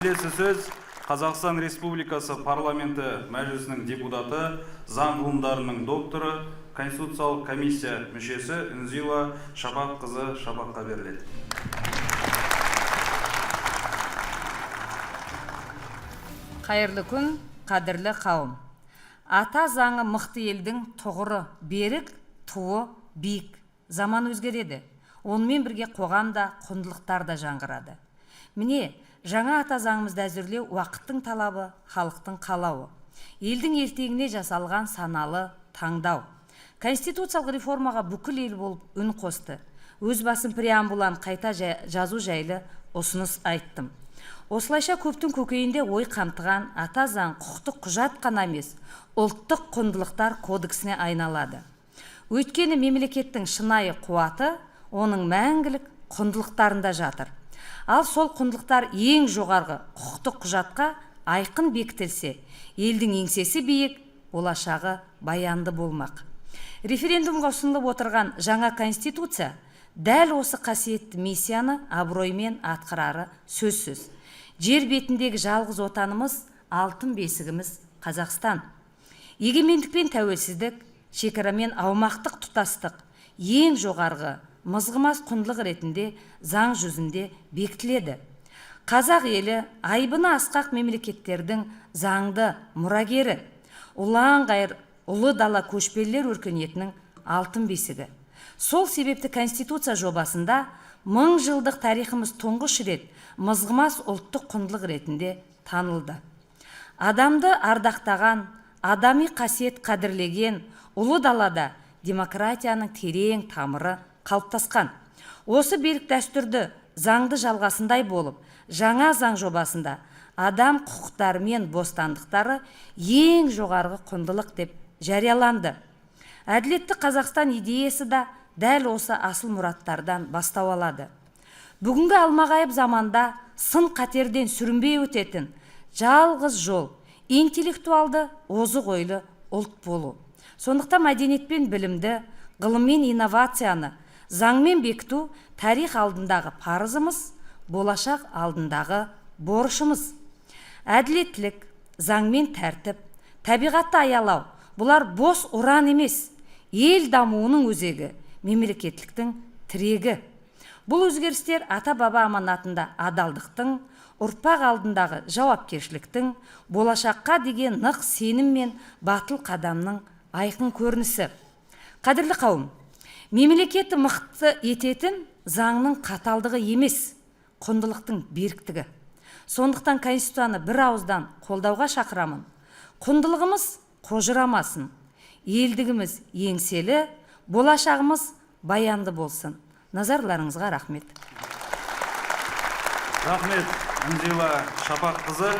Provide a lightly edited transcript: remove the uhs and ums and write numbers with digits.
Келесі сөз Қазақстан Республикасы парламенті мәжілісінің депутаты, заң ғылымдарының докторы, Конституциялық комиссия мүшесі Үнзила Шапаққызы Шапаққа беріледі. Қайырлы күн, қадірлі қауым. Ата заңы мықты елдің тұғыры берік, туы биік. Заман өзгереді. Онымен бірге қоғам да, құндылықтар да жаңғырады. Міне, жаңа ата заңымызды әзірлеу уақыттың талабы, халықтың қалауы. Елдің ертеңіне жасалған саналы таңдау. Конституциялық реформаға бүкіл ел болып үн қосты. Өз басым преамбуланы қайта жазу жайлы ұсыныс айттым. Осылайша көптің көкейінде ой қамтыған ата заң құқықтық құжат қана емес, ұлттық құндылықтар кодексіне айналады. Өйткені мемлекеттің шынайы қуаты оның мәңгілік құндылықтарында жатыр. Ал сол құндылықтар ең жоғарғы құқықтық құжатқа айқын бекітілсе, елдің еңсесі биік, болашағы баянды болмақ. Референдумға ұсынылып отырған жаңа конституция дәл осы қасиетті миссияны абыроймен атқарары сөзсіз. Жер бетіндегі жалғыз отанымыз, алтын бесігіміз Қазақстан. Егемендік пен тәуелсіздік, шекара мен аумақтық тұтастық ең жоғарғы мызғымас құндылық ретінде заң жүзінде бекітіледі. Қазақ елі айбыны асқақ мемлекеттердің заңды мұрагері, ұлан-ғайыр ұлы дала көшпелілер өркениетінің алтын бесігі. Сол себепті Конституция жобасында мың жылдық тарихымыз тұңғыш рет мызғымас ұлттық құндылық ретінде танылды. Адамды ардақтаған, адами қасиет қадірлеген ұлы далада демократияның терең тамыры қалыптасқан. Осы берік дәстүрді заңды жалғасындай болып, жаңа заң жобасында адам құқықтары мен бостандықтары ең жоғарғы құндылық деп жарияланды. Әділетті Қазақстан идеясы да дәл осы асыл мұраттардан бастау алады. Бүгінгі алмағайып заманда сын қатерден сүрінбей өтетін жалғыз жол интеллектуалды озық ойлы ұлт болу. Сондықтан мәдениет пен білімді, ғылым мен инновацияны заңмен бекіту тарих алдындағы парызымыз, болашақ алдындағы борышымыз. Әділеттілік, заңмен тәртіп, табиғатты аялау бұлар бос ұран емес, ел дамуының өзегі, мемлекеттіліктің тірегі. Бұл өзгерістер ата-баба аманатында адалдықтың, ұрпақ алдындағы жауапкершіліктің, болашаққа деген нық сенім мен батыл қадамның айқын көрінісі. Қадірлі қауым, мемлекетті мықты ететін заңның қаталдығы емес, құндылықтың беріктігі. Сондықтан Конституцияны бір ауыздан қолдауға шақырамын. Құндылығымыз қожырамасын, елдігіміз еңселі, болашағымыз баянды болсын. Назарларыңызға рахмет. Рахмет, Үнзила Шапаққызы.